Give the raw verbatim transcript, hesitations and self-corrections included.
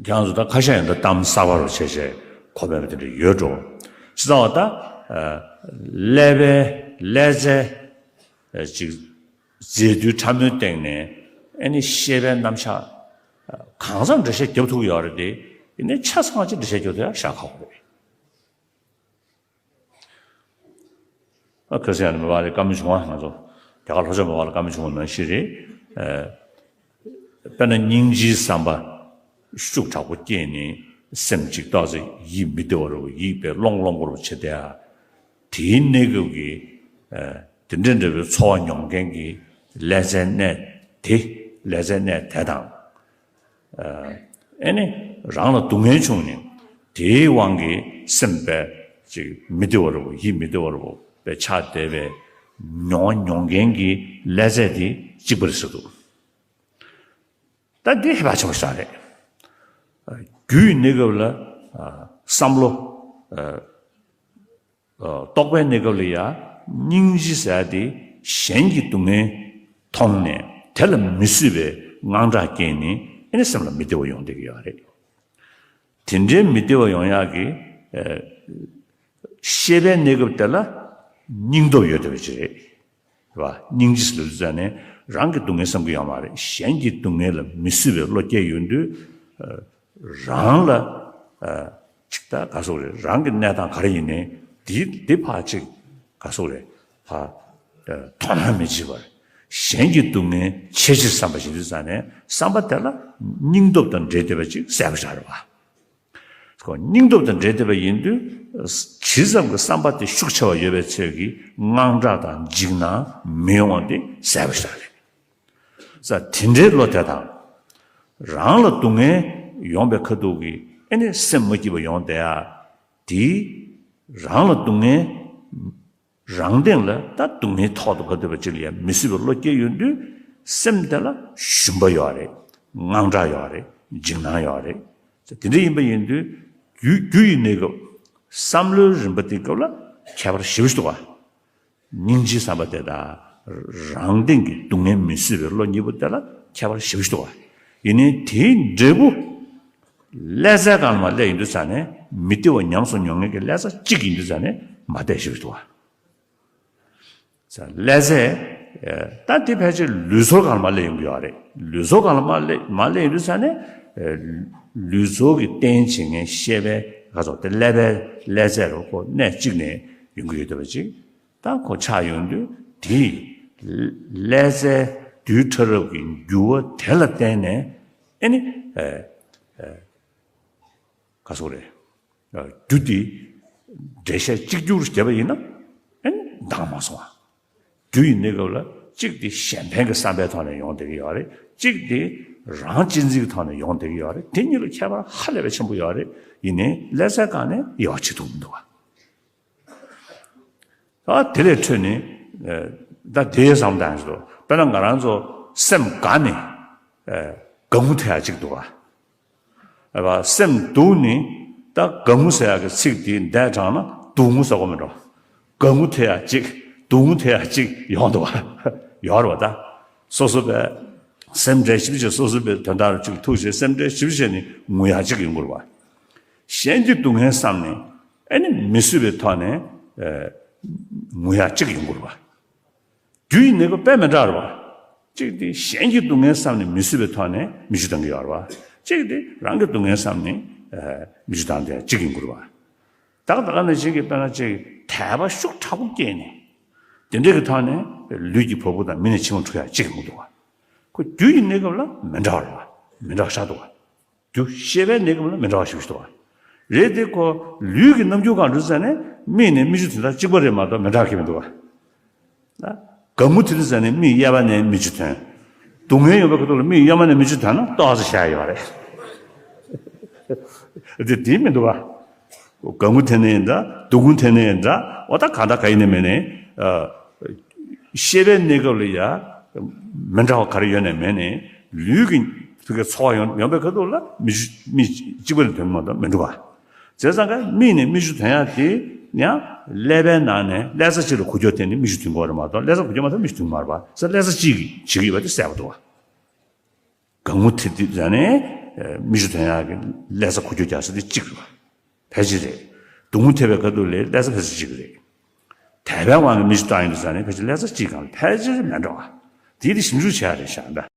ཁྱེད་རང་ཚོ་ད་ཁ་ཤས་ཡང་ད་གཏམ་གསར་པ་རུ་བྱས་བྱས་གོ་བས་པ་དེ་འདྲ་ཡོད་འགྲོ། ཇི་ལྟ་བ་ད། ཀླད་པའི་ཀླད་རྩའི་ཅིག་རྫས་རྡུལ་ཕྲ་མོའི་སྟེང་ནས་ཨ་ནི་ཤེས་པའི་རྣམ་གཞག་གང་འཚམ་འགྲེལ་བཤད་རྒྱབ་ཐུབ་ཀྱི་ཡོད་རེད་དེ། ཡིན་ནའི་ཆ་ཚང་ཅིག་འགྲེལ་བཤད་རྒྱབ་ཐུབ་ཡ་ཞེ་དྲག་ཁག་པོ་རེད། ཨ་ཁ་སང་ནས་མི་བ་ལས་བཀའ་མོལ་བྱུང་བ། ང་ཚོ་རྒྱ་གར་ལྷོ་ཕྱོགས་མི་བ་ལ་བཀའ་མོལ་བྱུང་བ་ནང་བཞིན་རེད། ཨ། དཔེར་ན་སྙིང་རྗེའི་བསམ་པ་ཤུགས་དྲག་པོ་སྐྱེས་ནས་སེམས་ཅིག་ཏོག་ཙམ་ཡིད་མི་བདེ་བ་རུ་ཡིད་དཔེ་ཀློང་ཀློང་པོ་རུ་བྱེད་བསྡད་ཡ། དེའི་གནས་སྐབས་ཀྱི་ཨ་དེ་འདྲ་འདྲ་བའི་ཚོར་བ་མྱོང་མཁན་གྱི་ཀླད་རྩའི་གནས་དེ། ཀླད་རྩའི་གནས་དེ་དང་། ཨ་ནི་རང་ལ་སྡུག་བསྔལ་བྱུང་ནས་དེའི་དབང་གིས་སེམས་པས་ཅིག་མི་བདེ་བ་རུ་ཡིད་མི་བདེ་བ་རུ་དཔེ་ཆགས་བསྡད་པའི་མྱོང་མྱོང་མཁན་གྱི་ཀླད་རྩ་དེ་གཅིག་པ་རེད་ཟེར་འདུག་ད་འདི་ཧེ་བག་ཆེན་པོ་ཞིག་རེད། རྒྱུ་ཡི་གནས་སྐབས་ལ་བསམ་བློ། རྟོག་པའི་གནས་སྐབས་ལ་ཡང་སྙིང་རྗེ་ཟེར་ཡ་དེ་གཞན་གྱི་སྡུག་བསྔལ་མཐོང་ནས་དེ་ལ་མི་བཟོད་པའི་དངངས་སྐྲག་སྐྱེས་ནས་ཨ་ནི་སེམས་ལ་མི་བདེ་བ་ཡོང་བསྡད་ཀྱི་ཡོད་རེད། དེ་འདྲའི་མི་བདེ་བ་ཡོང་ཡག་གི་ཤེས་པའི་གནས་སྐབས་དེ་ལ་སྙིང་སྟོབས་ཡོད་བསྡད་པ་ཅིག་རེད། རེད་བ། སྙིང་རྗེ་ཟེར་དུས་ཙ་ནས་རང་གི་སྡུག་བསྔལ་བསམ་གྱི་ཡོད་མ་རེད། གཞན་གྱི་སྡུག་བསྔལ་ལ་མི་བཟོད་པའི་བློ་སྐྱེས་ཡོང་དུས། རང་ལ་ཅིག་ད་ག་སོག་རེད། རང་གི་གནས་སྟངས་ག་རེ་ཡིན་ནའི་འདི་འདི་ཕར་ཅིག་ག་སོག་རེད། ཕར་དོ་སྣང་མི་བྱེད་པར་གཞན་གྱི་སྡུག་བསྔལ་ཆེ་ཆེར་བསམ་པ་བྱེད་དུས་ཙ་ནས་བསམ་པ་དེ་ལ་སྙིང་སྟོབས་དང་འབྲེལ་བསྡད་པ་ཅིག་གསལ་པོ་ཆགས་རེད་བ། ཁོ་སྙིང་སྟོབས་དང་འབྲེལ་བསྡད་པ་ཡིན་དུས། ཇི་ཙམ་གྱི་བསམ་པ་དེ་ཤུགས་ཆེ་བ་ཡོད་པའི་ཚོད་ཀྱིས་དངངས་སྐྲག་དང་འཇིགས་སྣང་མི་ཡོང་བ་དེ་གསལ་པོ་ཞིག་རེད། ས་དེ་འདྲའི་བློ་དེ་དང་། རང་ལ་སྡུག་བསྔལ་ཡོང་པའི་ཁ་ཐུག་གི་ཨ་ནི་སེམས་མ་སྐྱིད་པ་ཡོང་བསྡད་ཡ། དེ་རང་ལ་སྡུག་བསྔལ། རང་སྟེང་ལ་ད་སྡུག་བསྔལ་ཐོག་ཏུ་ག་དུས་པ་ཅིག་ལ་ཡང་མི་བཟོད་པའི་བློ་སྐྱེས་ཡོང་དུས། སེམས་དེ་ལ་ཞུམ་པ་ཡོད་རེད། དངངས་སྐྲག་ཡོད་རེད། འཇིགས་སྣང་ཡོད་རེད། དེ་འདྲ་ཡིན་པ་ཡིན་དུས། རྒྱུ་རྒྱུ་ཡི་གནས་སྐབས། བསམ་བློའི་རིམ་པ་དེའི་སྐབས་ལ་ཁྱད་པར་ཞེ་པོ་ཞིག་འདུག་བ། སྙིང་རྗེའི་བསམ་པ་དེ་དང་། རང་སྟེང་གི་སྡུག་བསྔལ་མི་བཟོད་པའི་བློ་གཉིས་པོ་དེ་ལ་ཁྱད་པར་ཞེ་པོ་ཞིག་འདུག་བ། ཡིན་ནའི་དེའི་འབྲས་བུ། ཀླད་རྩའི་སྒང་ལ་མར་སླེབས་ཡོང་དུས་ཙ་ནས་མི་བདེ་བ་ཉམས་སུ་མྱོང་མཁན་གྱི་ཀླད་རྩ་གཅིག་ཡིན་དུས་ཙ་ནས་མར་བལྟས་ཞེ་པོ་ཞིག་འདུག་བ། ཀླད་རྩས། ད་འདི་ཕལ་ཆེར་ལུས་ཚོར་སྒང་ལ་མར་སླེབས་ཡོང་གི་ཡོད་རེད། ལུས་ཚོར་སྒང་ལ་མར་སླེབས་མར་སླེབས་ཡོང་དུས་ཙ་ནས། ལུས་ཚོར་གྱི་རྟེན་བྱེད་མཁན་ཤེས་པའི་ག་ཚོད་དེ་ཀླད་པའི་ཀླད་རྩས་རུ་ཁོ་གནས་གཅིག་ནས་ཡོང་གི་ཡོད་བསྡད་པ་ཅིག་ད་ཁོ་ཆགས་ཡོང་དུས་དེས་ཀླད་རྩའི་རྡུལ་ཕྲ་རབ་ཀྱི་འགྱུར་བ་དེ་ལ་བརྟེན་ནས་ཨ་ནི། ག་སོགས་རེད། རྒྱུ་དེ་འགྲེལ་བཤད་གཅིག་གྱུར་བྱས་པ་ཡིན་ན་ཨེ་འདང་མ་སོང་བ། རྒྱུ་ཡི་གནས་སྐབས་ལ་གཅིག་དེ་གཞན་ཕན་གྱི་བསམ་པའི་ཐོག་ནས་ཡོང་བསྡད་ཀྱི་ཡོད་རེད། གཅིག་དེ་རང་གཅེས་འཛིན་གྱི་ཐོག་ནས་ཡོང་བསྡད་ཀྱི་ཡོད་རེད། དེ་གཉིས་ལ་ཁྱད་པར་ཧ་ལས་པའི་ཆེན་པོ་ཡོད་རེད། ཡིན་ནའི་ཀླད་རྩའི་སྒང་ནས་དབྱེ་བ་ཕྱེ་ཐུབ་མི་འདུག་བ། ད་དེ་ལས་འཕྲོས་ནས། ད་དེའི་བསམ་སྟངས་ཤིག་འདུག་དཔེར་ན་ང་རང་ཚོ་སེམས་དགའ་ནས་དགའ་མོ་ཐེབས་ཡ་གཅིག་འདུག་ག་སེམས་སྡུག་ནས་ད་དགའ་མོ་ཟེར་ཡ་གི་ཚིག་དེ་འདས་དྲགས་ན་སྡུག་མོ་ཟེར་གོ་མི་འགྲོ། དགའ་མོ་ཐེབས་ཡ་གཅིག་སྡུག་མོ་ཐེབས་ཡ་གཅིག་ཡོང་འདུག་བ། ཡོད་རེད་བ་ད། སོ་སོ་པའི་སེམས་ཁྲལ་ཞིབ་བྱས། སོ་སོ་པའི་དོན་དག་ལ་གཅིག་ཐུགས་རྗེ་སེམས་ཁྲལ་ཞིབ་བྱས་ནས་ངུ་ཡག་གཅིག་ཡོང་གི་རེད་བ། གཞན་གྱི་སྡུག་བསྔལ་བསམ་ནས་ཨ་ནི་མི་བཟོད་པའི་ཐོག་ནས་ཨེ་ངུ་ཡག་གཅིག་ཡོང་གི་རེད་བ། རྒྱུ་ཡི་གནས་སྐབས་དཔེ་མི་འདྲ་རེད་བ། གཅིག་དེ་གཞན་གྱི་སྡུག་བསྔལ་བསམ་ནས་མི་བཟོད་པའི་ཐོག་ནས་མིག་ཆུ་འཐེན་གྱི་ཡོད་རེད་བ། གཅིག་དེ་རང་གི་སྡུག་བསྔལ་བསམ་ནས་ཨེ་མིག་ཆུ་འཐེན་ཡག་གཅིག་ཡོང་གི་རེད་བ། ད་ག་ད་ག་ནང་བཞིན་གྱི་དཔེར་ན་ཅིག་དད་པ་ཤུགས་དྲག་པོ་སྐྱེས་ནས། དེ་འདྲ་གི་ཐོག་ནས་ལུས་ཀྱི་བ་སྤུ་དང་མིག་ནས་མཆི་མ་འཁྲུག་ཡག་གཅིག་ཡོང་གི་འདུག་བ། ཁོ་རྒྱུ་ཡི་གནས་སྐབས་ལ་མི་འདྲ་བ་རེད་བ། མི་འདྲ་བ་ཤར་འདུག་བ། རྒྱུ་ཤེས་པའི་གནས་སྐབས་ལ་མི་འདྲ་བ་ཞིག་འདུག་བ། རེད་དེ་ཁོ་ལུས་ཀྱི་རྣམ་འགྱུར་སྒང་འགྲོ་ཙ་ནས་མིག་ནས་མིག་ཆུ་འཐེན་སྟངས་གཅིག་པ་རེད་མ་གཏོགས་མི་འདྲ་གི་མི་འདུག་བ། ན། དགའ་མོ་དེ་དུས་ཙ་ནས་མིག་གཡས་པ་ནས་མིག་ཆུ་ཐོན། སྡུག་བསྔལ་ཡོང་བའི་ཁ་ཐུག་ལ་མིག་གཡོན་མ་ནས་མིག་ཆུ་ཐོན་ན་ཏོག་ཙམ་ཤར་ཡོད་རེད། དེ་དེ་མི་འདུག་བ། དགའ་མོ་དེ་ནས་ཡིན་འདྲ། སྡུག་མོ་དེ་ནས་ཡིན་འདྲ། འོ་ད་གང་ལྟར་ག་ཡིན་ནའི་མིན་ནའི། ཨ། ཤེས་པའི་གནས་སྐབས་ལ་ཡ། མི་འདྲ་བ་ག་རེ་ཡོད་ནའི་མིན་ནའི། ལུས་ཀྱི་ཚོར་བ་ཡོང་ཡོང་བའི་ཁ་ཐུག་ལ་མིག་ཆུ་མིག་གཅིག་པ་ནས་ཐོན་མ་གཏོགས་མི་འདུག་བ། བྱས་ཙང་ཀ་མིག་ནས་མིག་ཆུ་ཐོན་ཡག་དེ་ཡང་ཀླད་པའི་ནང་ནས་ཀླད་རྩ་གཅིག་ལ་འགུལ་སྐྱོད་ཐེབས་ནས་མིག་ཆུ་ཐོན་གྱི་ཡོད་རེད་མ་གཏོགས་ཀླད་རྩ་འགུལ་སྐྱོད་མ་ཐེབས་མིག་ཆུ་ཐོན་གྱི་མ་རེད་པ། ས་ཀླད་རྩ་གཅིག་གིས་བྱེད་ཀྱི་ཡོད་པ་དེ་གསལ་པོ་འདུག་བ། དགའ་མོ་དེ་དུས་ཙ་ནས་ མི་ཤུགས་ཐོན་ཡག་གི་ལས་ས་འགུལ་སྐྱོད་རྒྱག་ས་དེ་གཅིག་རེད་བ། ཕལ་ཆེར་རེད། སྡུག་མོ་ཐེབས་པའི་ཁ་ཐུག་ལ་ལས་ས་ཕལ་ཆེར་གཅིག་རེད། དད་པའི་དབང་གིས་མི་ཤུགས་བཏང་ཡོང་དུས་ཙང་ནས་ཕལ་ཆེར་ལས་ས་གཅིག་གང་ཕལ་ཆེར་མེད་འགྲོ་བ། དེ་དེ་ཞིབ་འཇུག་བྱེད་ཡག་རེད་ཤག་འདྲ།